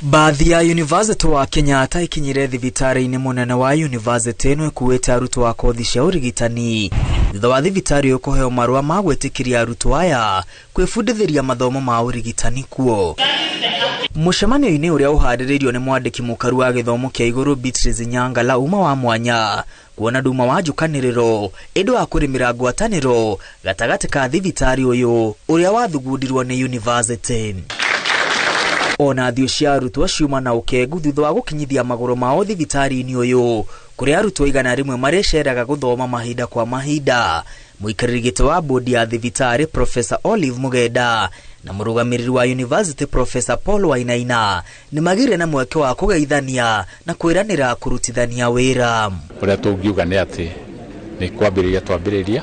Mbathi ya University wa Kenyatta ikinyire thibitarĩ-inĩ mũnene wa university ĩno ĩkuĩte arutwo a kothi cia ũrigitani thutha wa thibitarĩ ũyũ kũheo marũa ma gwĩtĩkĩria arutwo aya kwĩbundithĩria mathomo ma ũrigitani kuo. Mũcemanio-inĩ ũrĩa ũharĩrĩirio nĩ mwandĩki mũkaru wa gĩthomo kĩa igũrũ Beatrice Nyangala uma wa mwanya kuona nduma wa njũkanĩrĩro ĩndũ wa kũrĩmĩra ngwatanĩro gatagatĩ ka thibitarĩ ũyũ ũrĩa wathugundirwo nĩ university. Ona thiũ cia arutwo ciuma na ũkengu thutha wa gũkinyithia magũrũ mao thibitarĩ-inĩ ũyũ kũrĩa arutwo 100 marĩceraga gũthoma mahinda kwa mahinda. Mũikarĩri gĩtĩ wa bodi ya thibitarĩ Professor Olive Mugenda na mũrũgamĩrĩri wa University Professor Paul Wainaina nĩ magĩire na mweke wa kũgeithania na kwĩranĩra kũrutithania wĩra. Ũrĩa tũngiuga nĩ atĩ nĩ kwambĩrĩria twambĩrĩria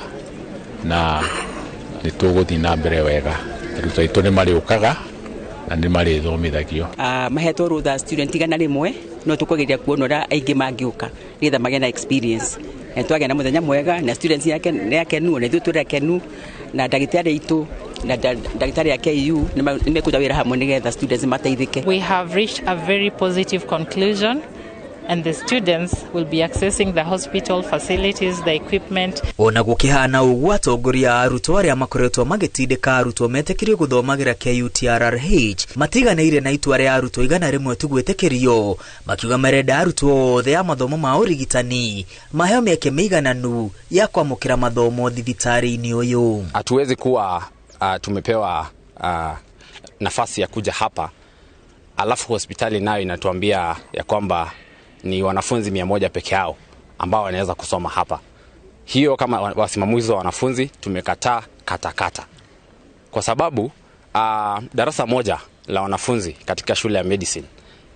na nĩ tũgũthiĩ na mbere wega. Arutwo aitũ nĩ marĩũkaga na nĩ marĩthomithagio. Mahetwo rũtha student 100 no tũkũgeria kuona ũrĩa aingĩ mangĩũka nĩgetha magĩe na experience. Na twagĩa na mũthenya mwega na students yake nĩ akenu na ithuĩ tũrĩ akenu na ndagĩtarĩ aitũ na ndagĩtarĩ a KU nĩ mekũruta wĩra hamwe nĩgetha students mateithĩke. We have reached a very positive conclusion and the students will be accessing the hospital facilities, the equipment. Ona gũkĩhana ũguo atongoria a arutwo arĩa makoretwo magĩtindĩka arutwo metĩkĩrio gũthomagĩra KUTRRH matiganĩire na itua rĩa arutwo 100 tu gwĩtĩkĩrio, makiuga marenda arutwo othe a mathomo ma ũrigitani maheo mĩeke mĩigananu ya kwamũkĩra mathomo thibitarĩ-inĩ ũyũ. Hatuwezi kuwa tumepewa nafasi ya kuja hapa alafu hospitali nayo inatuambia ya kwamba ni wanafunzi 100 peke yao ambao wanaweza kusoma hapa. Hiyo kama wasimamizi wa wanafunzi tumekataa katakata. Kwa sababu darasa moja la wanafunzi katika shule ya medicine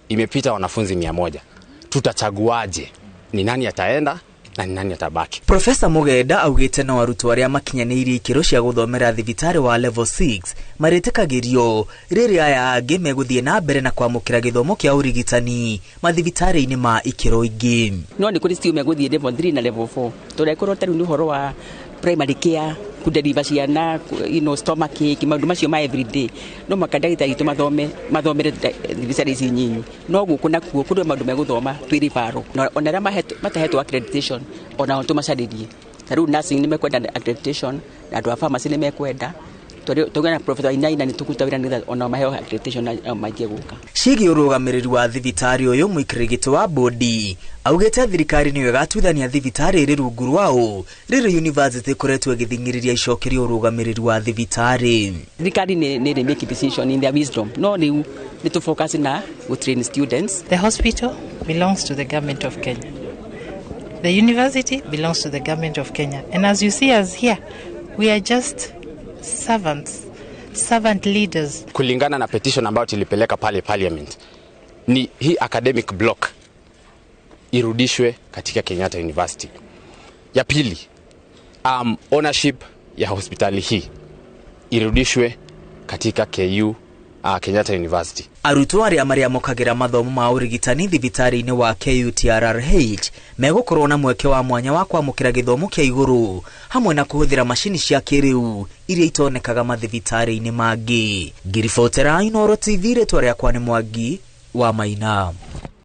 imepita wanafunzi 100. Tutachaguaje ni nani ataenda na ni nani atabaki? Profesa Mugenda augĩte no arutwo arĩa makinyanĩirie ikĩro cia gũthomera thibitarĩ wa level 6 marĩtĩkagĩrio rĩrĩa aya angĩ megũthiĩ na mbere na kwamũkĩra gĩthomo kĩa ũrigitani mathibitarĩ-inĩ ma ikĩro ingĩ. No nĩ kũrĩ still megũthiĩ level 3 na level 4. Tũrekorwo tarĩu nĩ ũhoro wa primary care, kudeliver ciana, stomach ache, maũndũ macio ma everyday. No mũhaka ndagĩtarĩ aitũ mathomere thibitarĩ ici nyinyi. No gũkũ nakuo kũrĩ maũndũ megũthoma twĩ referral. Na ona arĩa matahetwo accreditation, ona tũmacarĩrie. Ta rĩu nursing nĩ mekwenda accreditation, na andũ a pharmacy nĩ mekwenda. Tũgĩa na Professor Wainaina nĩ tũkũruta wĩra nĩgetha ona maheo accreditation na maingie gũka. Ciĩgiĩ ũrũgamĩrĩri wa thibitarĩ ũyũ, mũikarĩri gĩtĩ wa bodi augĩte thirikari nĩyo ĩgatuithania thibitarĩ ĩrĩ rungu rwao rĩrĩ university ĩkoretwo ĩgĩthing'ĩrĩria icokerio ũrũgamĩrĩri wa thibitarĩ. Thirikari nĩ ĩrĩ make decision in their wisdom, no rĩu nĩ tũ focus na gũ train students. The hospital belongs to the government of Kenya. The university belongs to the government of Kenya. And as you see us here, we are just servants, servant leaders. Kulingana na petition ambayo tulipeleka pale parliament, ni hii academic block irudishwe katika Kenyatta University. Ya pili, ownership ya hospitali hii irudishwe katika KU, Kenyatta University. Arutwo arĩa marĩamũkagĩra mathomo ma ũrigitani thibitarĩ-inĩ wa KUTRRH megũkorwo na mweke wa mwanya wa kwamũkĩra gĩthomo kĩa igũrũ hamwe na kũhũthĩra macini cia kĩrĩu iria itonekaga mathibitarĩ-inĩ mangĩ. Ngiribotera Inooro TV, rĩtwa rĩakwa nĩ Mwangi wa Maina.